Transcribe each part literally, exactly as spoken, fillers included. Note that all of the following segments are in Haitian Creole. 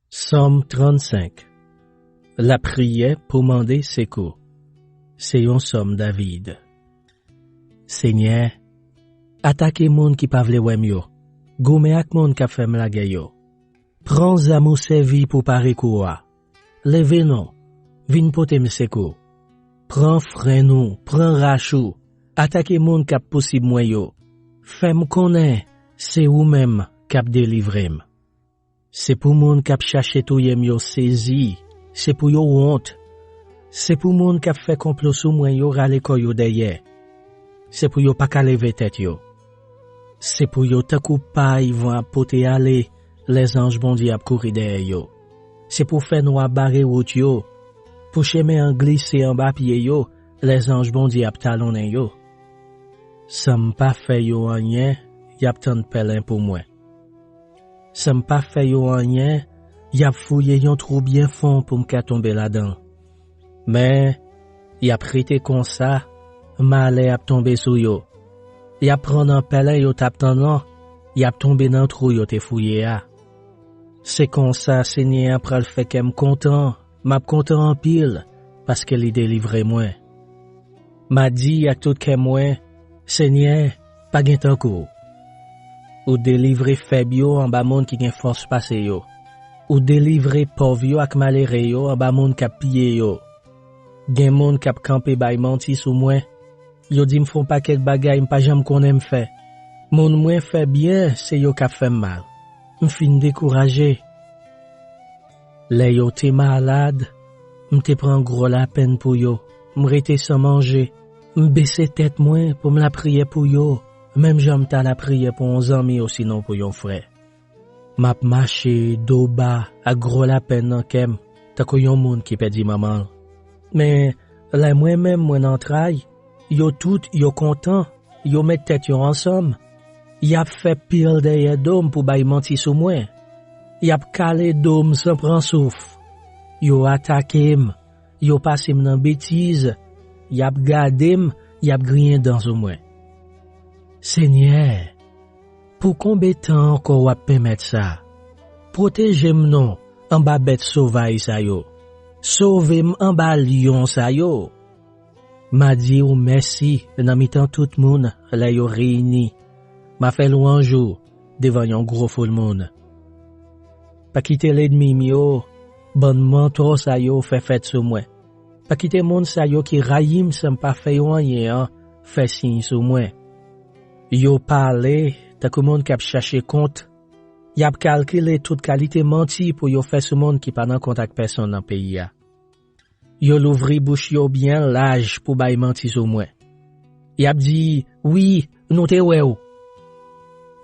Sòm trannsenk. Lapriyè pou mande sekou. Se yon sòm David. Senyè, atake moun ki pa vle wè m yo. Goumen ak moun k ap fè m lagè yo. Pran zam ou sèvi pou pare kou a. Leve non, vin pote m sekou. Pran frenn ou, pran rach ou. Atake moun k ap pousib mwen yo. Fè m konnen se ou menm k ap delivre m. Se pou moun k ap chache touye m yo sezi, se pou yo wont. Se pou moun k ap fè konplo sou mwen yo rale kò yo dèyè. Se pou yo pa ka leve tèt yo. Se pou yo tankou pay van ap pote ale, lè zanj Bondye ap kouri dèyè yo. Se pou fènwa bare wout yo, pou chemen an glise anba pye yo, lè zanj Bondye ap talonnen yo. San m pa fè yo anyen, y ap tann pèlen pou mwen. San m pa fè yo anyen, y ap fouye yon twou byen fon pou m ka tonbe ladan l. Men, y ap rete konsa, malè ap tonbe sou yo. Y ap pran nan pèlen yo t ap tann lan, y ap tonbe nan twou yo te fouye a. Se konsa Senyè a pral fè kè m kontan, m ap kontan anpil, paske li delivre mwen. M a di ak tout kè mwen, Senyè, pa gen tankou w. Ou delivre fèb yo anba moun ki gen fòs pase yo. Ou delivre pòv yo ak malere yo anba moun k ap piye yo. Gen moun k ap kanpe bay manti sou mwen. Yo di m fè yon pakèt bagay m pa janm konnen m fè. Moun mwen fè byen, se yo k ap fè m mal. M fin dekouraje. Lè yo te malad, m te pran gwo lapenn pou yo. M rete san manje. M bese tèt mwen pou m lapriyè pou yo, menm jan m ta lapriyè pou yon zanmi osinon pou yon frè. M ap mache do ba ak gwo lapenn nan kè m, tankou yon moun ki pèdi manman l. Men, lè mwen menm mwen nan tray, yo tout yo kontan, yo met tèt yo ansanm, y ap fè pil dèyè do m pou bay manti sou mwen. Y ap kale do m san pran souf. Yo atake m, yo pase m nan betiz, y ap gade m, y ap griyen dan sou mwen. Senyè, pou konbe tan ankò w ap pèmèt sa? Pwoteje m non anba bèt sovaj sa yo. Sove m anba lyon sa yo. M a di w mèsi nan mitan tout moun lè yo reyini. M a fè lwanj ou devan yon gwo foul moun. Pa kite lènmi m yo, bann mantò sa yo fè fèt sou mwen. Pa kite moun sa yo ki rayi m san m pa fè yo anyen an fè siy sou mwen. Yo pale tankou moun k ap chache kont. Y ap kalkile tout kalite manti pou yo fè sou moun ki pa nan kont ak pèsonn nan peyi a. Yo louvri bouch yo byen laj pou bay manti sou mwen. Y ap di, wi, nou te wè w.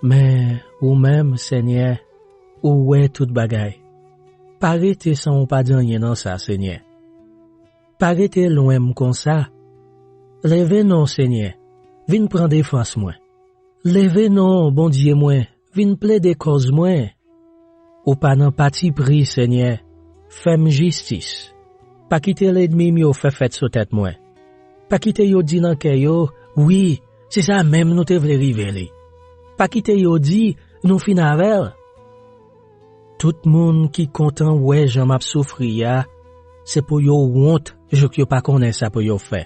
Men, ou menm, Senyè, ou wè tout bagay. Pa rete san ou pa di anyen nan sa, Senyè. Pa rete lwen m konsa. Leve non, Senyè, vin pran defans mwen. Leve non, Bondye mwen, vin plede kòz mwen. Ou pa nan patipri, Senyè. Fè m jistis. Pa kite lènmi m yo fè fèt sou tèt mwen. Pa kite yo di nan kè yo, wi, se sa menm nou te vle rive li. Pa kite yo di, nou fin avè l. Tout moun ki kontan wè jan m ap soufri a, se pou yo wont jouk yo pa konnen sa pou yo fè.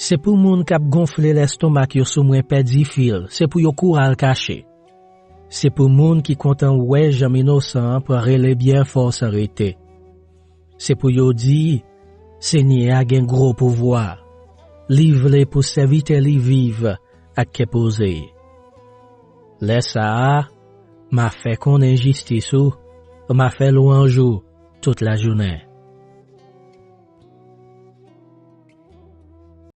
Se pou moun k ap gonfle lèstomak yo sou mwen pèdi fil, se pou yo kouri al kache. Se pou moun ki kontan wè jan m inosan an pran rele byen fò san rete. Se pou yo di, Senyè a gen gwo pouvwa. Li vle pou sèvitè li viv ak kè poze. Lè sa a, m a fè konnen jistis ou, m a fè lwanj ou tout lajounen.